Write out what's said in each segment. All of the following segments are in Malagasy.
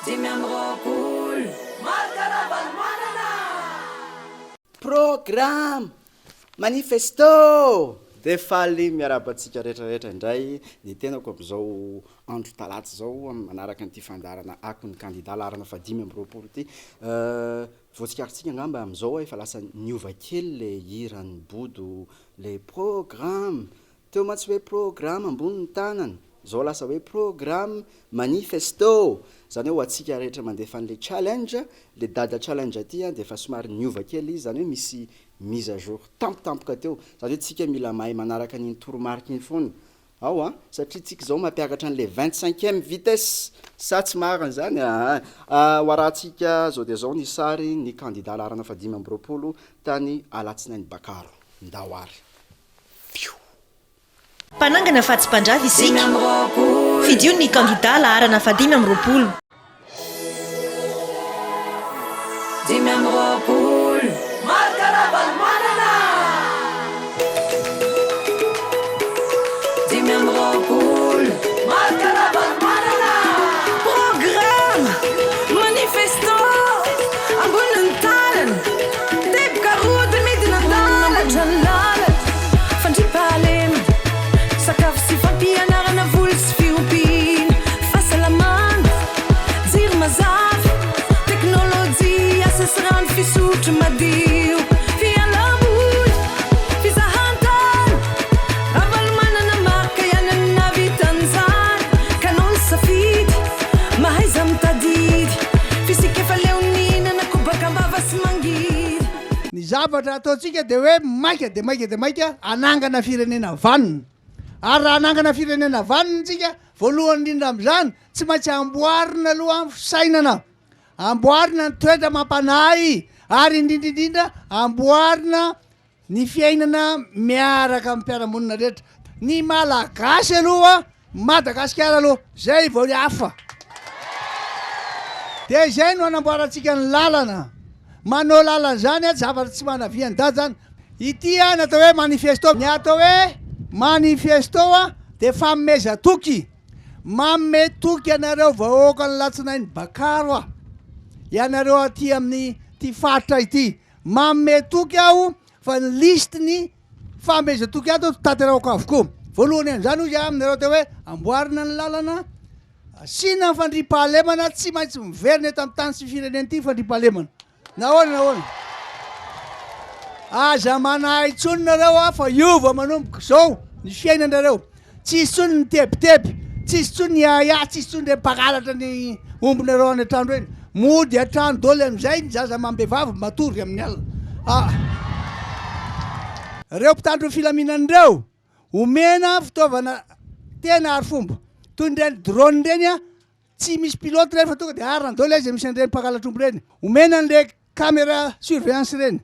25 Marc Ravalomanana! Programme! Manifesto! Dia faly miarahaba antsika rehetra rehetra indray ny tenako amin'izao andro talata izao manaraka an'ity fandaharana Akon'ny kandida laharana faha-25 ity. Voatsikaritsika angamba amin'izao efa lasa niova kely le hiran'i Bodo le programme Teo mantsy hoe programme ambony ny tanana, zao lasa hoe programme manifesto! Zany hoe ho antsika rehetra mandefa an'le challenge, le dada challenge aty an, de efa somary niova kely izy, zany hoe misy mise à jour tampotampoka teo, zany hoe tsika mila mahay manaraka an'iny toromarika iny foana ao an, satria tsika zao mampiakatra an'le vingt cinquième vitesse, sa tsy marina zany aa? Ho arahantsika zao dia zao ny sary ny kandida laharana faha-25 tany Alatsinainy Bakaro. Ndao ary. Fioo. Mpanangana fa tsy mpandrava isika. Fidio ny kandida laharana faha-25. 25 Marc Ravalomanana! 25 Marc Ravalomanana! Programa, manifesto, ambonin'ny tanana. Teboka roa midina an-dalana. Ny lalana, fandriampahalemana, sakafo sy fampianarana, voly sy fiompiana, fahasalamana, jiro mazava, teknolojia, asa sy rano fisotro madio, fialam-boly, fizahan-tany, Ravalomanana Marc ihany no nahavita an'izany, ka anao ny safidy, mahaiza mitadidy, f'isika efa leo nihinana kobaka am-bava sy mangidy. Ny zavatra ataontsika dia hoe maika dia maika dia maika hanangana firenena vanona. Ary raha hanangana firenena vanona isika, voalohany indrindra amin'izany, tsy maintsy amboarina aloha ny fisainana, amboarina ny toetra amam-panahy, ary indrindra indrindra amboarina Ny fiainana miaraka amin'ny mpiara-monina rehetra. Ny Malagasy aloha, Madagasikara aloha, zay vao ny hafa. Dia izay no anamboarantsika ny lalana. Manao lalana izany an, zavatra tsy manavia an'i Dada izany. Ity an, atao hoe manifesto. Ny atao hoe manifesto an, dia fanomezan-toky. Manome toky anareo vahoakan'i Latsinainy Bakaro aho, ianareo aty amin'ity faritra ity. Manome toky aho fa ny liste ny fanomezan-toky ato tanterahako avokoa. Voalohany amin'izany hoy aho aminareo teo hoe amboarina ny lalana, asiana ny fandriampahalemana, tsy maintsy miverina eto amin'ny tany sy firenena ity ny fandriampahalemana. Nahoana nahoana? Aza manahy intsony nareo fa hiova manomboka izao ny fiainanareo. Tsy hisy intsony ny tebiteby, tsy hisy intsony ny ahiahy, tsy hisy intsony ireny mpangalatra ny ombinareo any an-trano ireny. Mody an-trano daholo amin'izay ny zaza amam-behivavy matory amin'ny alina. Ah! Ireo mpitandro ny filaminana ireo, omena fitaovana tena arifomba, toy ny ireny drone ireny, tsy misy pilote ireny fa tonga dia arina daholo aiza misy an'ireny mpangalatra omby ireny. Omena an'ilay camera surveillance ireny.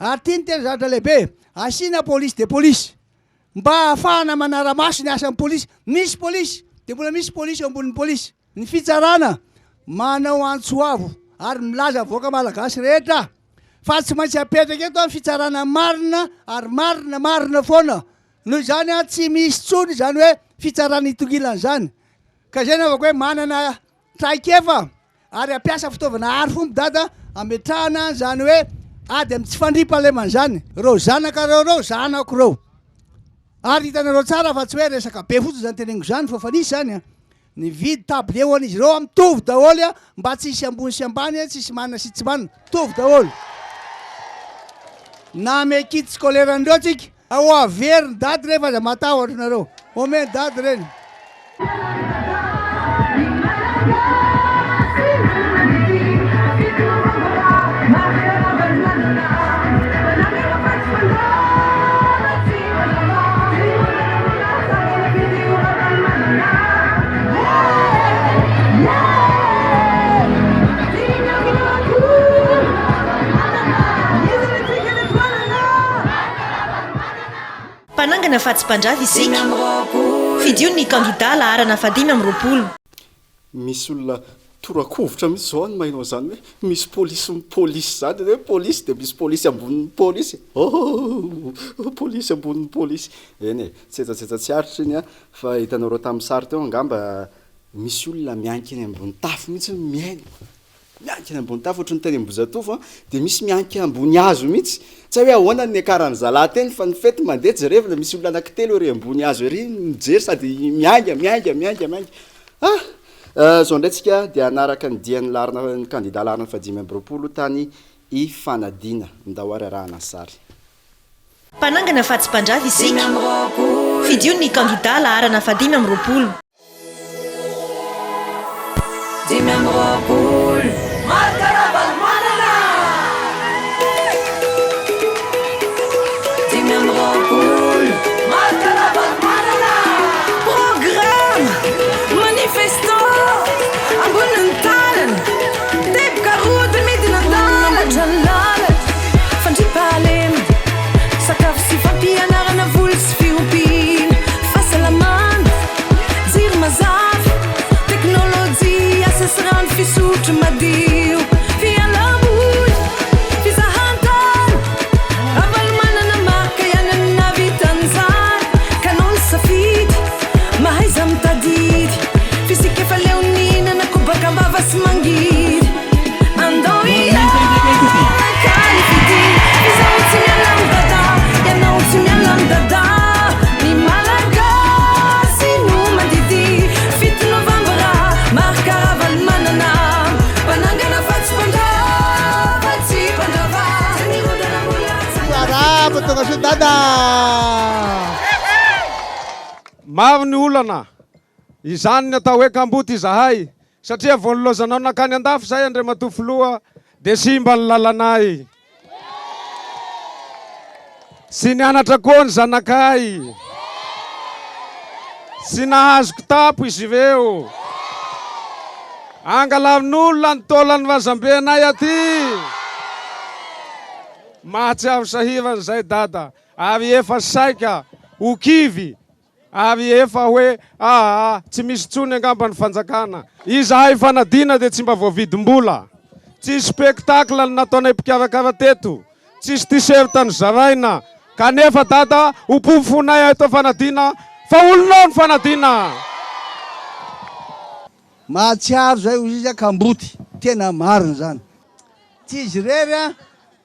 Ary ity no tena zavatra lehibe, asiana police de police. Mba hahafahana manara-maso ny asan'ny polisy. Misy polisy, dia mbola misy polisy eo ambonin'ny polisy. Ny fitsarana manao antso avo ary milaza vahoaka malagasy rehetra fa tsy maintsy apetraka eto ny fitsarana marina ary marina marina foana. Noho izany tsy misy intsony izany hoe fitsarana itongilana izany. Ka izay no havako hoe manana traikefa ary hampiasa fitaovana arifomba dada hametrahana an'izany hoe ady amin'ny tsy fandriampahalemana izany. Ireo zanakareo ireo zanako ireo. Ary hitanareo tsara fa tsy hoe resaka be fotsiny izany teneniko izany fa efa nisy izany an. Nividy tablier ho an'izy ireo aho mitovy daholo an, mba tsy hisy ambony sy ambany, tsy hisy manana sy tsy manana. Mitovy daholo. Name kit scolaire an'ireo tsika. Ao averiny dady reny fa aza matahotra nareo. Omeny dady reny. Mpanangana fa tsy mpandrava isika. Fidio ny kandida laharana faha-25. Misy olona torakovitra mihitsy zao any maheno an'izany hoe misy polisy mipolisy zany hoe polisy dia misy polisy ambonin'ny polisy oh polisy ambonin'ny polisy eny e tsetsatsetsa tsy aritra iny a fa hitanareo tamin'ny sary teo angamba. Misy olona miankina ambony tafo mihitsy mihaino. Miankina ambony tafo ohatran'ny teny Ambohijatovo an, dia misy miankina ambony hazo mihitsy. Tsy hay hoe ahoana ny niakaran'ny zalahy teny fa ny fety mandeha jerevina misy olona anankitelo ery ambony hazo ery mijery sady miainga miainga miainga miainga. Ah! Izao indray tsika dia hanaraka ny dian'ny laharana ny kandida laharana fahadimy amby 20 tany Ifanadiana. Ndao ary arahana ny sary. Mpanangana fa tsy mpandrava isika. Fidio ny kandida laharana fahadimy amby 20. 25. Marc Ravalomanana! 25. Marc Ravalomanana! Programme, manifesto, ambonin'ny tanana, teboka roa dia midina an-dalana. Fandriampahalemana, sakafo sy fampianarana, voly sy fiompiana, fahasalamana, jiro mazava, teknolojia, asa sy rano fisotro madio, fialam-boly, fizahan-tany, Ravalomanana Marc ihany no nahavita an'izany, ka anao ny safidy, mahaiza mitadidy, f'isika efa leo nihinana kobaka am-bava sy mangidy. Andao hiaraka hifidy Izaho tsy miala amin'i Dada Ianao tsy miala amin'i Dada Ny Malagasy no mandidy 7 novambra Marc Ravalomanana Mpanangana fa tsy mpandrava Tsy mpandrava Tsy nirodana mbola tsy Arahaba tonga soa Dada. Maro ny olana, izany ny atao hoe kamboty izahay Satria vao nilaozanao nankany andafy izay Andriamatoa Filoha dia simba ny lalanay. Tsy nianatra koa ny zanakay. Tsy nahazo kitapo izy ireo. Angalarin'olona ny taolan'ny razambenay aty. Mahatsiaro sahirana izay Dada ary efa saika ho kivy Ary efa hoe aa tsy misy intsony angamba ny fanjakana. Izahay fanadina dia tsy mba voavidim-bola. Tsy spectacle no nataonay mpikarakara teto. Tsisy t-shirt nozaraina. Kanefa dada ho porofonay eto fanadina fa olonao ny fanadina. Mahatsiaro zay hoy izy kamboty, tena marina zany. Tsy izy irery an,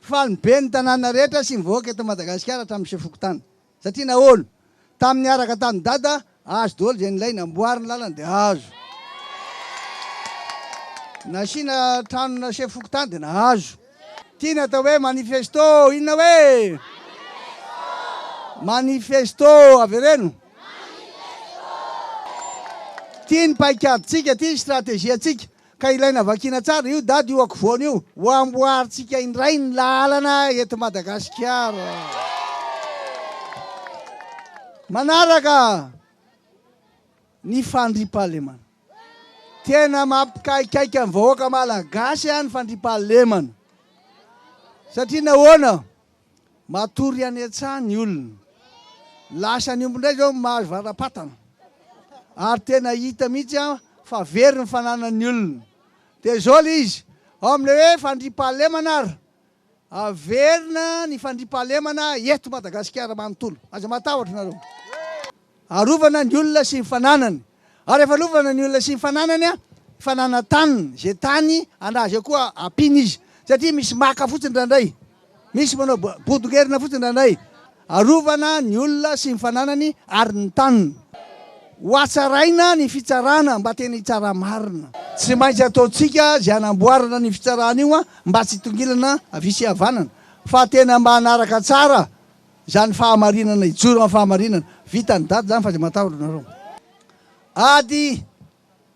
fa ny ben'ny tanàna rehetra sy ny vahoaka eto Madagasikara hatramin'ny chef fokontany. Satria nahoana? Tamin'ny niaraka tamin'i Dada, azo daholo izay nilaina, amboariny lalana dia azo. Nasiana tranona chef fokontany dia nahazo. Ity ny atao hoe manifesto, inona hoe? Manifesto, avereno. Ity ny paikadintsika, ity ny stratégie-ntsika. Ka ilaina vakiana tsara io dada io akovoany io ho amboarintsika indray ny lalana eto Madagasikara. Manaraka ny fandriampahalemana. Tena mampikaikaika ny vahoaka malagasy ny fandriampahalemana. Satria nahoana? Matory any an-tsaha ny olona. Lasa ny omby indray izao mahazo varam-patana. Ary tena hita mihitsy fa very ny fananan'ny olona. Dia izao ilay izy, ao amin'ilay hoe fandriampahalemana ary, averina ny fandriampahalemana eto Madagasikara manontolo. Aza matahotra nareo. Arovana ny olona sy ny fananany. Ary rehefa arovana ny olona sy ny fananany, fananan-taniny, izay tany anazy eo koa ampiana izy. Satria misy maka fotsiny indraindray. Misy manao bodongerina fotsiny indraindray. Arovana ny olona sy ny fananany ary ny taniny. Hohatsaraina ny fitsarana mba tena hitsara marina. Tsy maintsy ataontsika izay hanamboarana ny fitsarana io mba tsy hitongilana havia sy havanana fa tena mba hanaraka tsara Izany fahamarinana hijoro amin'ny fahamarinana. Vitan'i Dada izany fa aza matahotra nareo. Ady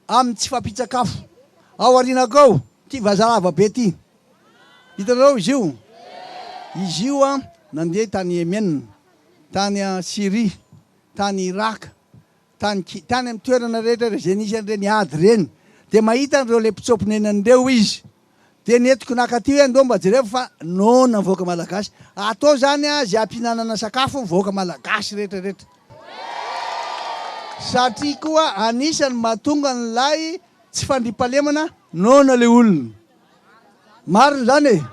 amin'ny tsy fahampian-tsakafo. Ao aorianako ao, ity vazaha lava be ity. Hitanareo izy io? Izy io an, nandeha tany Yemen, tany Syrie, tany Irak, tany Ki, tany amin'ny toerana rehetra izay nisy an'ireny ady ireny. Dia mahita an'ireo ilay mpitsoa-ponenana ireo izy. Dia nentiko naka aty hoe andao mba jerevo fa noana ny vahoaka malagasy. Atao zany ze hampihinanana sakafo ny vahoaka malagasy rehetra rehetra. Satria koa anisany mahatonga an'ilay tsy fandriampahalemana noana le olona. Marina zany e!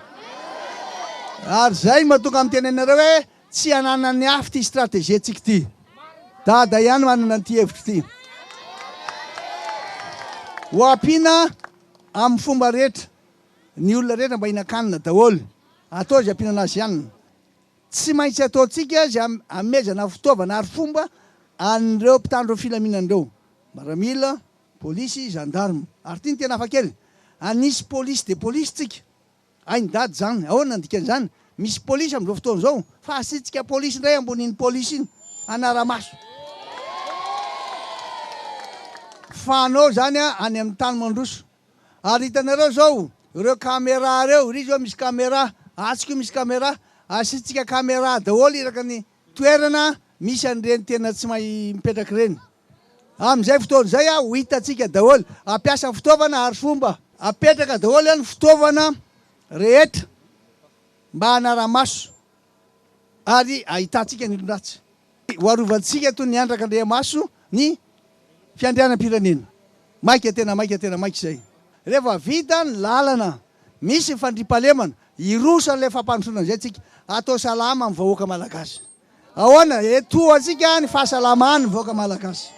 Ary zay mahatonga miteny anareo hoe Tsy ananan'ny hafa ity stratégie-ntsika ity. Dada ihany manana an'ity hevitra ity. Ho ampiana amin'ny fomba rehetra ny olona rehetra mba hihinan-kanina daholo. Atao izay ampihinana azy hanina. Tsy maintsy ataontsika izay hanomezana fitaovana arifomba an'ireo mpitandro filaminana ireo, miaramila, polisy, gendarme. Ary ity no tena hafa kely, hanisy police de police tsika. Hain'i dada izany. Ahoana ny dikan'izany? Misy polisy amin'izao fotoana izao, fa asiantsika polisy indray ambonin'iny polisy iny, hanara-maso. Fanao izany any amin'ny tany mandroso. Ary hitanareo izao, ireo camera ireo, iry izao misy camera, atsy koa misy camera, asiantsika camera daholo iraka ny toerana misy an'ireny tena tsy mahay mipetraka ireny. Amin'izay fotoana izay ho hitantsika daholo, hampiasa fitaovana ary fomba. Apetraka daholo ny fitaovana rehetra mba hanara-maso ary ahitantsika ny olon-dratsy. Ho arovantsika toy ny andrak'Andriamaso ny fiandrianam-pirenena. Maika tena maika tena maika izay. Rehefa vita ny lalana, misy ny fandriampahalemana, hiroso an'ilay fampandrosoana izay tsika. Atao salama ny vahoaka malagasy. Ahoana? Etoantsika ny fahasalaman'ny vahoaka malagasy.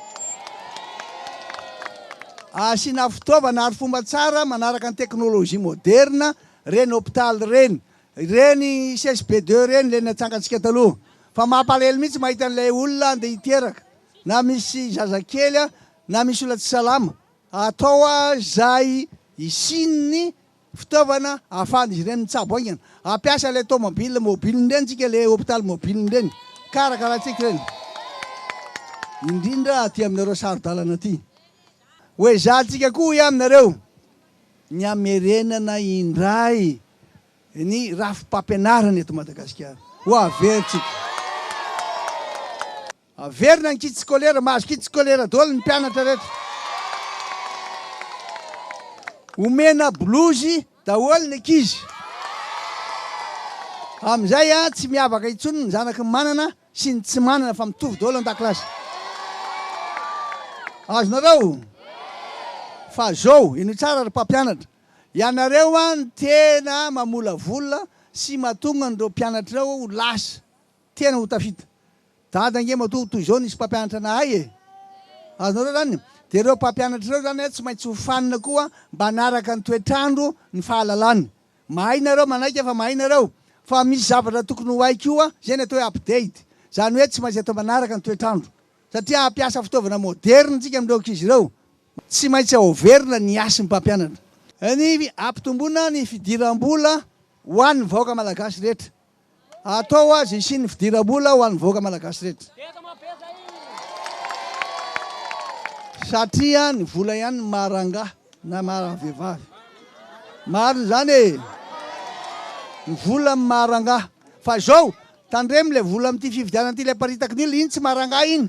Asiana fitaovana ary fomba tsara manaraka ny teknolojia moderina ireny hopitaly ireny. Ireny CSB deux ireny ilay natsangantsika taloha. Fa mampalahelo mihitsy mahita an'ilay olona andeha hiteraka na misy zazakely na misy olona tsy salama. Atao izay hisian'ny fitaovana ahafahan'izy ireny mitsabo haingana. Hampiasa ilay tomobile mobile ireny tsika, ilay hopitaly mobile ireny. Karakaraintsika ireny. Indrindra aty aminareo saro-dalana aty. Ho ezahantsika koa hoy aho aminareo ny hamerenana indray ny rafi-pampianarana eto Madagasikara. Ho averintsika. Averina ny kit scolaire, mahazo kit scolaire daholo ny mpianatra rehetra. Omena blouse daholo ny ankizy. Amin'izay tsy miavaka intsony ny zanaky ny manana sy ny tsy manana fa mitovy daholo an-dakilasy. Azonareo? Fa zao, henoy tsara ry mpampianatra, ianareo no tena mamolavola sy mahatonga an'ireo mpianatra ireo ho lasa tena ho tafita. Dada ange matoa toy izao nisy mpampianatra nahay e! Azonareo zany? Dia ireo mpampianatra ireo zany tsy maintsy hofanina koa mba hanaraka ny toetr'andro ny fahalalany. Mahay nareo, manaiky fa mahay nareo, fa misy zavatra tokony ho hay koa, izay ny atao hoe update. Izany hoe tsy maintsy atao manaraka ny toetr'andro. Satria hampiasa fitaovana moderina tsika amin'ireo ankizy ireo. Tsy maintsy aoverina ny hasin'ny mpampianatra. Ny hampitomboana ny fidiram-bola ho an'ny vahoaka malagasy rehetra. Atao aza hisian'ny fidiram-bola ho an'ny vahoaka malagasy rehetra. Satria ny vola ihany no maha rangahy na maha ravehivavy. Marina izany e! Ny vola no maha rangahy. Fa izao, tandremo ilay vola amin'ity fifidianana ity, ilay aparitaky ny olona, iny tsy maha rangahy iny.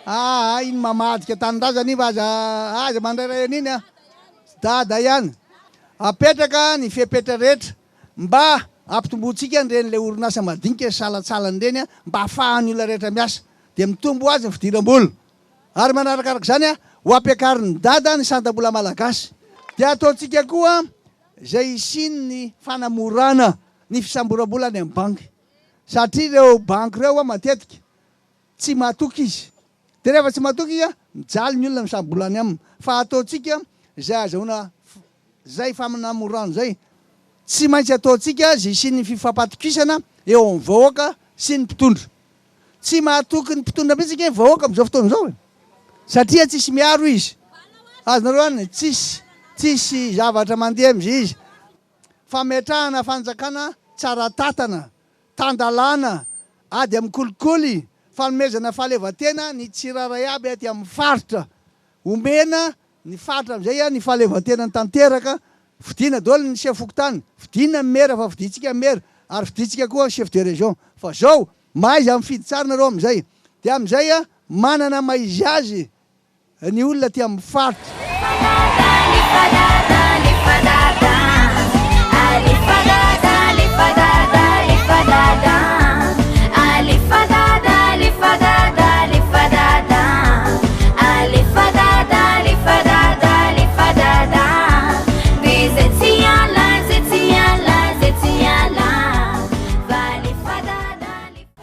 Aa, iny mamadika tanindrazana iny fa aza, aza mandrairay an'iny a! Dada ihany. Apetraka ny fepetra rehetra Mba hampitomboantsika an'ireny ilay orinasa madinika sy salantsalany ireny mba hahafahan'ny olona rehetra miasa. Dia mitombo ho azy ny fidiram-bola. Ary manarakaraka izany, ho ampiakarin'i Dada ny sandam-bola malagasy. Dia ataontsika koa izay hisian'ny fanamorana ny fisamboram-bola any amin'ny banky. Satria ireo banky ireo matetika tsy matoky izy. Dia rehefa tsy matoky izy, mijaly ny olona misambola any aminy. Fa ataontsika izay ahazahoana izay faminamorana izay. Tsy maintsy ataontsika izay hisian'ny fifampatokisana eo amin'ny vahoaka sy ny mpitondra. Tsy mahatoky ny mpitondra mihitsy ange ny vahoaka amin'izao fotoana izao e! Satria tsisy miaro izy. Azonareo any, tsisy, tsisy zavatra mandeha amin'izay izy. Fametrahana fanjakana tsara tantana, tan-dalàna, ady amin'ny kolikoly, fanomezana fahaleovantena ny tsirairay aby aty amin'ny faritra. Omena ny faritra amin'izay ny fahaleovantenany tanteraka, fidiana daholo ny chef fokontany, fidiana ny maire fa fidintsika ny maire ary fidintsika koa chef de région. Fa zao, mahaiza mifidy tsara nareo amin'izay. Dia amin'izay manana maha izy azy ny olona aty amin'ny faritra.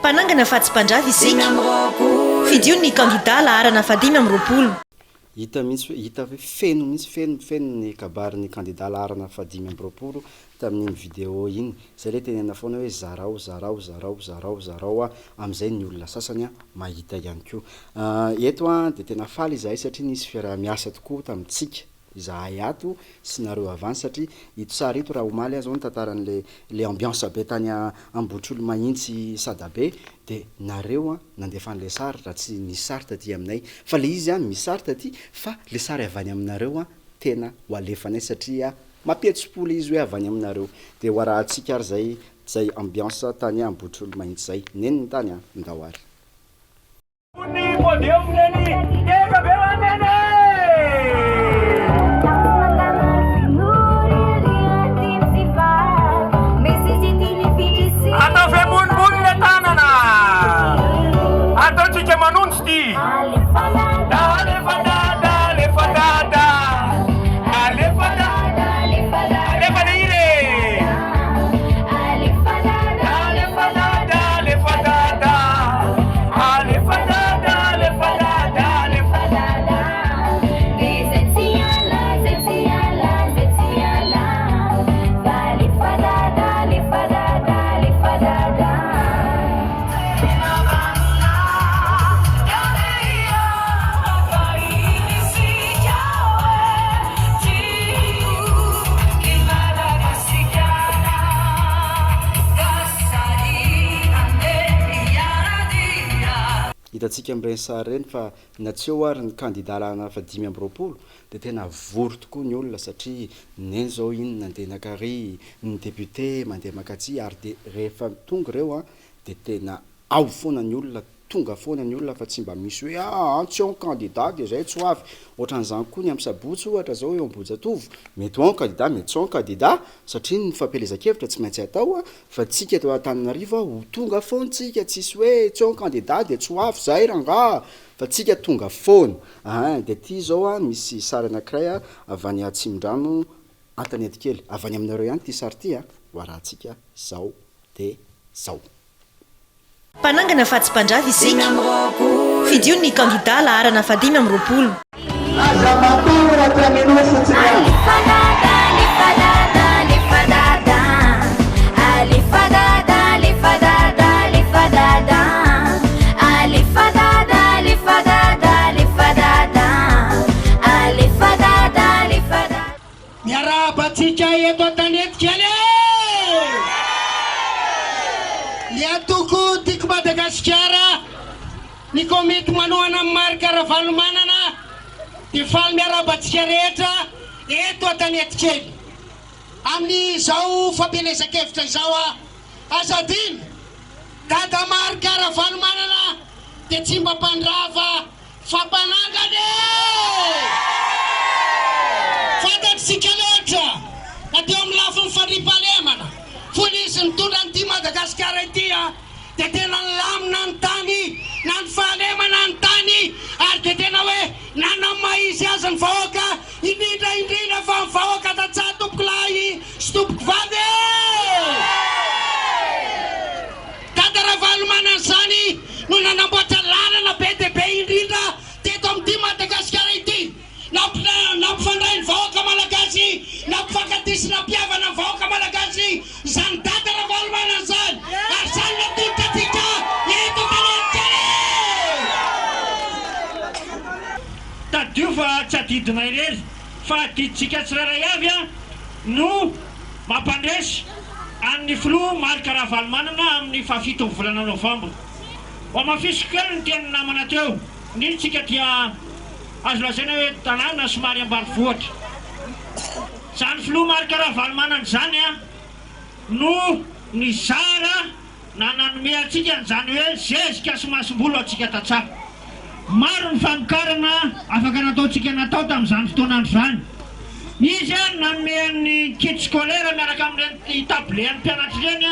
Mpanangana fa tsy mpandrava isika. Fidio ny kandida laharana faha 25. Hita mihitsy hoe, hita hoe feno mihitsy, feno, feno ny kabarin'ny kandida laharana fahadimy amby roapolo tamin'iny video iny. Zay le tenenina foana hoe zarao, zarao, zarao, zarao, zarao a, amin'izay ny olona sasany a mahita ihany koa. Eto a dia tena faly izahay satria nisy fiaraha-miasa tokoa tamintsika izahay ato sy nareo avy any satria ito sary ito raha omaly aho zao nitantara an'le le ambiance be tany Ambohitrolomahitsy Sadabe dia nareo a nandefa an'le sary raha tsy nisy sary taty aminay fa le izy a misy sary taty fa le sary avy any aminareo a tena ho alefanay satria mampihetsi-po le izy hoe avy any aminareo dia ho arahantsika ary zay zay ambiance tany Ambohitrolomahitsy zay neny ny tany a ndao ary. Ny podium neny, ngeza be wa neny e! Ataovy ambonimbony le tanana, ataontsika manonjy ty. Alefa dada, alefa dada, alefa dada, alefa le hira e! Alefa dada, alefa dada, alefa dada, alefa dada, alefa dada. Hitantsika amin'ireny sary ireny fa na tsy eo ary ny kandida laharana faha-25 dia tena vory tokoa ny olona satria neny izao iny nandeha nankary, ny député mandeha mankatsy ary dia rehefa tonga ireo dia tena ao foana ny olona, tonga foana ny olona fa tsy mba misy hoe aa tsy ao ny kandida dia zay tsy ho avy. Ohatran'izany koa ny amin'ny sabotsy ohatra zao eo Ambohijatovo, mety ho ao ny kandida mety tsy ao ny kandida satria ny fampielezan-kevitra tsy maintsy atao fa tsika eto Antananarivo ho tonga foana tsika, tsisy hoe tsy ao ny kandida dia tsy ho avy zahay rangaha fa tsika tonga foana. Aa dia ty zao misy sary anankiray avy any Atsimondrano Antanetikely, avy any aminareo ihany ity sary ity a, ho arahantsika zao dia zao. Mpanangana fa tsy mpandrava isika. Fidio ny kandida laharana faha-25. Aza matahotra minoa fotsiny ihany. Alefa dada, alefa dada, alefa dada. Alefa dada, alefa dada, alefa dada. Alefa dada, alefa dada, alefa dada. Alefa dada, alefa dada. Miarahaba antsika eto Antanetikely e! Ny antoko Tiako Madagasikara, ny komity manohana an'i Marc Ravalomanana dia faly miarahaba antsika rehetra eto Antanetikely. Amin'izao fampielezan-kevitra izao, aza adino, Dada Marc Ravalomanana dia tsy mba mpandrava Fampanangana e! Fantatr'isika loatra fa teo amin'ny lafiny fandriampahalemana, fony izy nitondra an'ity Madagasikara ity dia tena nilamina ny tany, na ny fahalemana ny tany ary dia tena hoe nanana ny maha izy azy ny vahoaka, indrindra indrindra fa ny vahoaka tantsaha tompokolahy sy tompokovavy e! Dada Ravalomanana izany no nanamboatra lalana be dia be indrindra teto amin'ity Madagasikara ity. Nampifandray ny vahoaka Malagasy, nampifankatia sy nampihavana ny vahoaka Malagasy izany Dada Ravalomanana izany ary izany no atolotra antsika eto Antananarivo. Tadidio fa tsy adidinay irery fa adidintsika tsirairay avy no mampandresy an'ny filoha Marc Ravalomanana amin'ny fahafiton'ny volana novambra. Hohamafisiko kely ny tenin'ny namana teo, ny tsika dia azo lazaina hoe tanàna somary ambanivohitra. Izany filoha Marc Ravalomanana izany no nizara na nanome antsika an'izany hoe zezika sy masombolo antsika tantsaha. Maro ny famokarana afaka nataontsika natao tamin'izany fotoan'andro izany. Izy no nanome an'ny kit scolaire miaraka amin'ireny table an'ny mpianatra ireny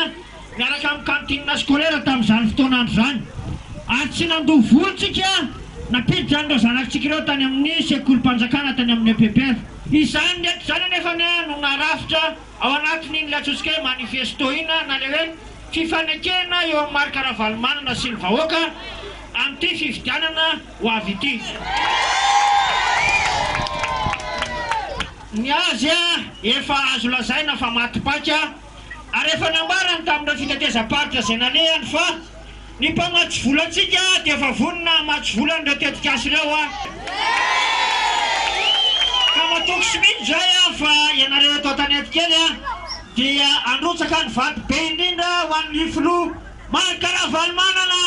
miaraka amin'ny cantine scolaire tamin'izany fotoan'andro izany. Ary tsy nandoa vola tsika nampiditra an'ireo zanakitsika ireo tany amin'ny sekolim-panjakana tany amin'ny EPPF. Izany rehetra izany anefa no narafitra Ao anatin'iny ilay antsointsika hoe manifesto iny na ilay hoe fifanekena eo amin'i Marc Ravalomanana sy ny vahoaka amin'ity fifidianana ho avy ity. Ny azy efa azo lazaina fa maty paika ary efa nambarany tamin'ireo fitetezam-paritra izay nalehany fa ny mpamatsy vola antsika dia efa vonona hamatsy vola an'ireo tetikasa ireo aho. Ka matoky sy mino izay aho fa ianareo eto Antanetikely dia handrotsaka ny vato be indrindra ho an'ny filoha Marc Ravalomanana!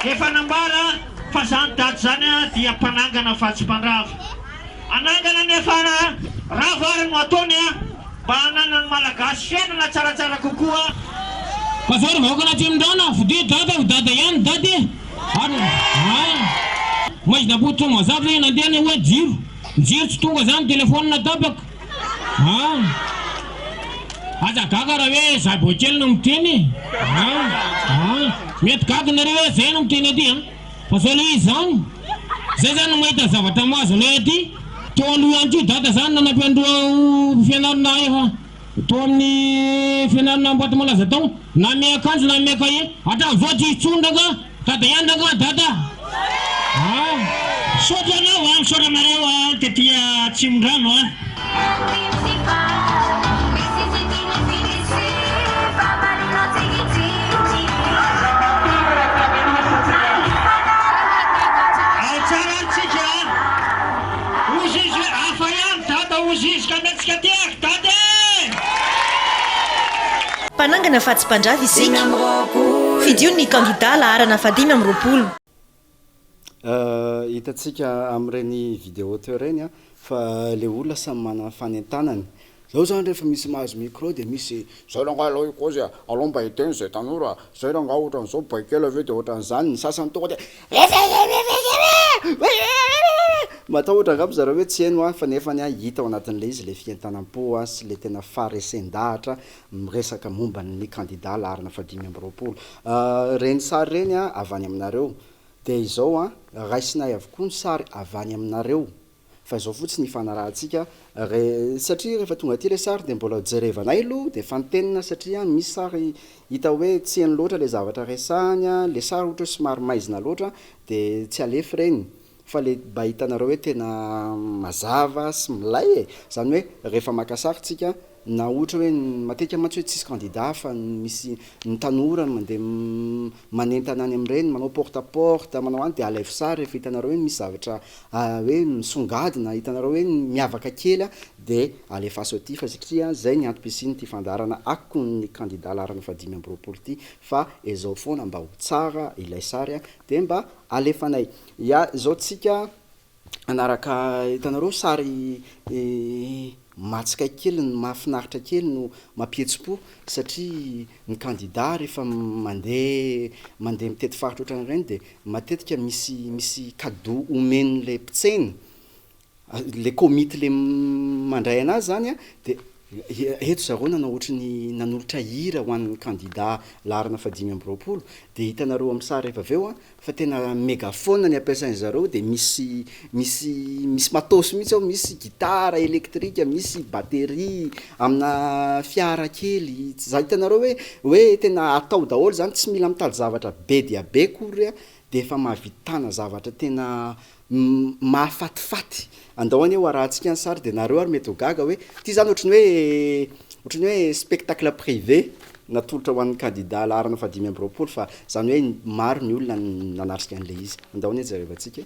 Efa nambara fa zany daty zany dia mpanangana fa tsy mpandrava. Hanangana ny efa rava ary no ataony mba hananan'ny Malagasy fiainana tsaratsara kokoa. Fa zao ry vahoaka an'Atsimondrano, fidio dada ho dada ihany dada e! Ary ah! Maizina pototra mazava e, nandeha anie hoe jiro, ny jiro tsy tonga zany, telephone tapaka. Ah! Aza gaga raha hoe za vao kely no miteny e! Ah! Ah! Mety gaga nareo hoe zay no miteny aty an! Fa zao le izy zany, zay zany no mahita ny zavatra mahazo anay aty, teo aloha ihany koa dada zany nanampy an'ireo fianarana efa tao amin'ny fianarana Ambatomalaza tao, nanome akanjo nanome cahier, hatramin'izao tsy hisy tsony rangah! Dada ihany rangah dada ah! Misaotra anao a, misaotra anareo a, tety Atsimondrano a. Ao tsara ary tsika a! Hozy izy hoe hafa ihany dada hozy izy ka mihetsika tehaka dada e! Mpanangana fa tsy mpandrava isika. Fidio ny kandida laharana faha-25. Hitantsika amin'ireny vidéo teo ireny fa le olona samy manana ny fanentanany. Zao zany rehefa misy mahazo micro de misy zay rangahy alao hikozy a, alao mba hiteny zay tanora a, zay rangahy ohatran'izao baikely avy eo de ohatran'izany, ny sasany tonga de matahotra angamba zareo hoe tsy heno fa nefany hita ao anatin'le izy le fientanam-po sy le tena faharesen-dahatra miresaka momba ny kandida laharana faha-25. Ireny sary ireny avy any aminareo. Dia izao an, raisinay avokoa ny sary avy any aminareo. Fa izao fotsiny ifanarahantsika, re, satria rehefa tonga aty ilay sary dia mbola jerevanay aloha dia fantenina satria misy sary hita hoe tsy heno loatra ilay zavatra resahany, ilay sary ohatra hoe somary maizina loatra dia tsy alefa ireny. Fa le mba hitanareo hoe tena mazava sy milay e! Zany hoe rehefa maka sary tsika na ohatra hoe matetika mantsy hoe tsisy candidat fa misy ny tanora no mandeha manentana any amin'ireny manao porte à porte manao any de alaivo sary rehefa hitanareo hoe misy zavatra hoe misongadina hitanareo hoe miavaka kely de alefaso aty fa satria zay ny antom-pisian'ity fandaharana akon'ny candidat laharana faha-25 ity fa ezao foana mba ho tsara ilay sary de mba alefanay. Ya, izao tsika hanaraka, hitanareo sary mahatsikaiky kely no mahafinaritra kely no mampihetsi-po satria ny kandida rehefa mandeha mandeha mitety faritra ohatran'ireny dia matetika misy misy cadeau omen'ilay mpitsena Le komity le mandray anazy zany a de eto zareo nanao ohatry ny nanolotra hira ho an'ny kandida laharana faha-25 de hitanareo amin'ny sary rehefa avy eo a fa tena megaphone ny ampiasain zareo de misy misy misy matos mihitsy ao, misy gitara elektrika, misy batterie amina fiara kely, za hitanareo hoe hoe tena atao daholo zany tsy mila mitady zavatra be dia be akory a de efa mahavitana zavatra tena Mahafatifaty. Andao anie ho arahantsika ny sary dia nareo ary mety ho gaga hoe ity zany ohatry ny hoe ohatry ny hoe spectacle privé natolotra ho an'ny kandida laharana faha-25 fa zany hoe maro ny olona nanatrika an'ilay izy. Andao anie jerevantsika e.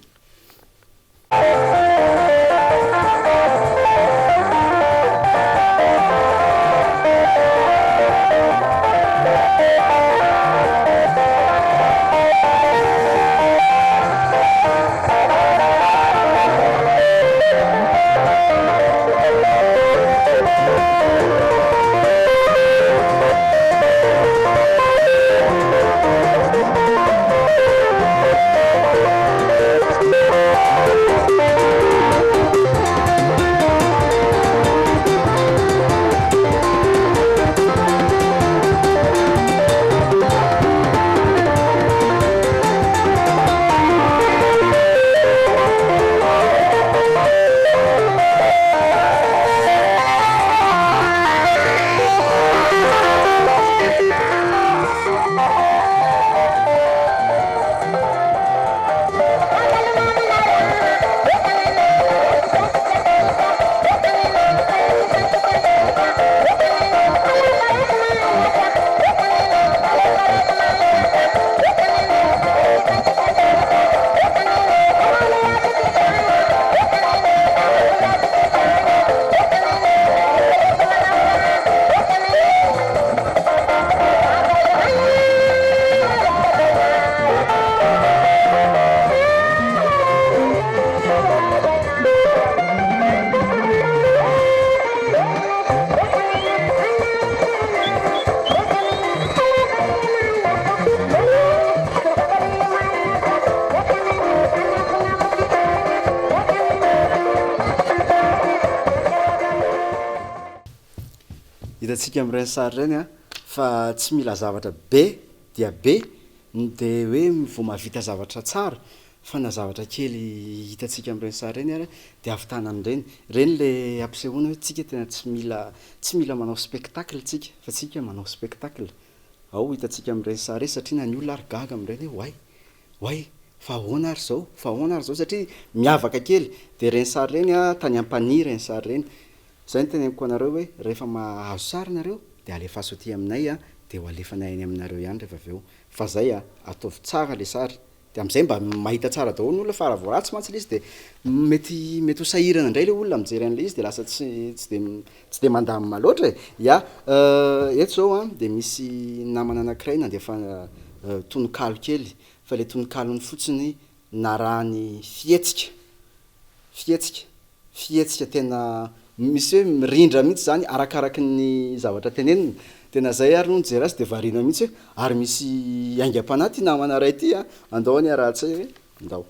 Hitantsika amin'ireny sary ireny an, fa tsy mila zavatra be dia be dia hoe vao mahavita zavatra tsara fa na zavatra kely hitantsika amin'ireny sary ireny ary dia ahavitana an'ireny. Ireny ilay ampisehoana hoe tsika tena tsy mila tsy mila manao spectacle tsika fa tsika manao spectacle. Ao hitantsika amin'ireny sary ireny satria na ny olona ary gaga amin'ireny hoe oay! Oay! Fa ahoana ary izao? Fa ahoana ary izao? Satria miavaka kely. Dia ireny sary ireny an, tany Ampanihy ireny sary ireny. Izay no teneniko anareo hoe rehefa mahazo sary nareo dia alefaso aty aminay an, dia ho alefanay any aminareo ihany rehefa avy eo. Fa izay an, ataovy tsara ilay sary. Dia amin'izay mba mahita tsara daholo ny olona fa raha vao ratsy mantsy ilay izy dia mety mety ho sahirana indray ilay olona mijery an'ilay izy dia lasa tsy tsy dia tsy dia mandamina loatra e! Ya, eto izao an, dia misy namana anankiray nandefa tononkalo kely, fa ilay tononkalony fotsiny narahany fihetsika, fihetsika, fihetsika tena misy hoe mirindra mihitsy izany arakaraky ny zavatra tenenina, tena zay ary no nijery azy dia variana mihitsy hoe ary misy aingam-panahy ity namana iray ity an, andao anie ratsy e, ndao.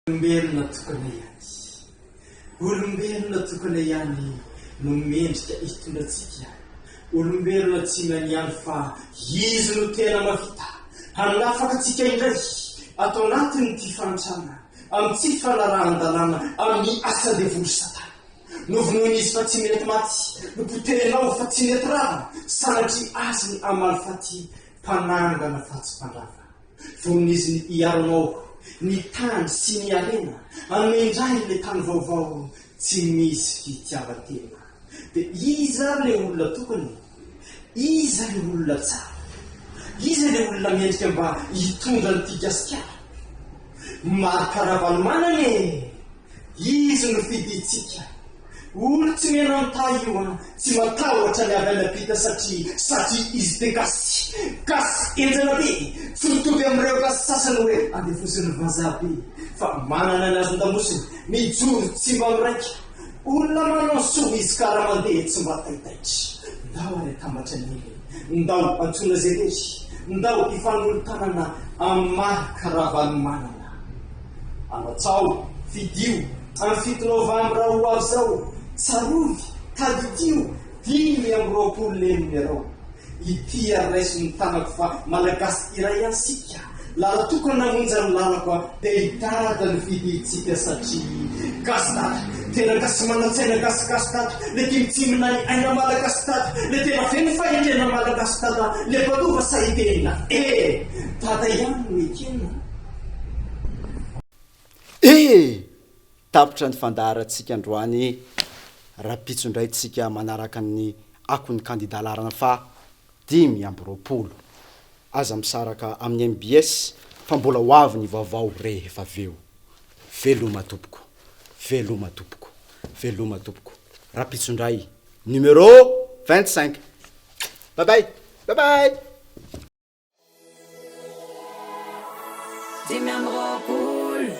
Olombelona tokana ihany, olombelona tokana ihany no mendrika hitondra antsika, olombelona tsy ihany fa izy no tena mahavita hanafaka antsika indray ato anatin'ity fahantrana amin'ny tsy fanarahan-dalàna amin'ny asan-devoly satana. Novonoina izy fa tsy mety maty, nopotehinao fa tsy nety rava, sanatria azy ny hamaly faty, mpanangana fa tsy mpandrava. Vonona izy ny hiaro anao, ny tany sy ny harena, hanome indray ilay tany vaovao tsy misy fitiavan-tena. Dia iza ary ilay olona tokana e? Iza ilay olona tsara? Iza ilay olona mendrika mba hitondra an'ity Gasikara? Marc Ravalomanana e! Izy no fidintsika. Olo tsy mena-mitahy io an, tsy matahotra ny avy any ampita satria satria izy de gasy, gasy henjana be, tsy mitovy amin'ireo gasy sasany hoe andevozin'ny vazaha be fa manana ny hazon-damosiny, mijoro tsy mba miraika. Olona manao soa izy ka raha mandeha tsy mba taitaitra. Ndao ary atambatra ny hery e! Ndao antsoina ze rery! Ndao hifanolo-tanana amin'i Marc Ravalomanana. Alatsao, fidio, amin'ny fito novambra ho avy izao, tsarovy, tadidio, 25 le numéro. Ity ary raiso ny tanako fa Malagasy iray ihany sika, lala-tokana monja ny lalako a, dia i Dada no fidintsika satria Gasy Dada, tena Gasy manan-tsaina Gasy Gasy Dada, le tia mitsimbina ny aina Malagasy Dada, le tena feno fahendrena Malagasy Dada, le mpanova sahin-tena e! Dada ihany no ekena. E! Tapitra ny fandaharantsika androany, rahampitso indray tsika manaraka ny akon'ny kandida laharana faha 25. Aza misaraka amin'ny mbs fa mbola ho avy ny vaovao rehefa avy eo. Veloma tompoko. Veloma tompoko. Veloma tompoko. Rahampitso indray numéro 25. Bye bye. Bye bye. 25.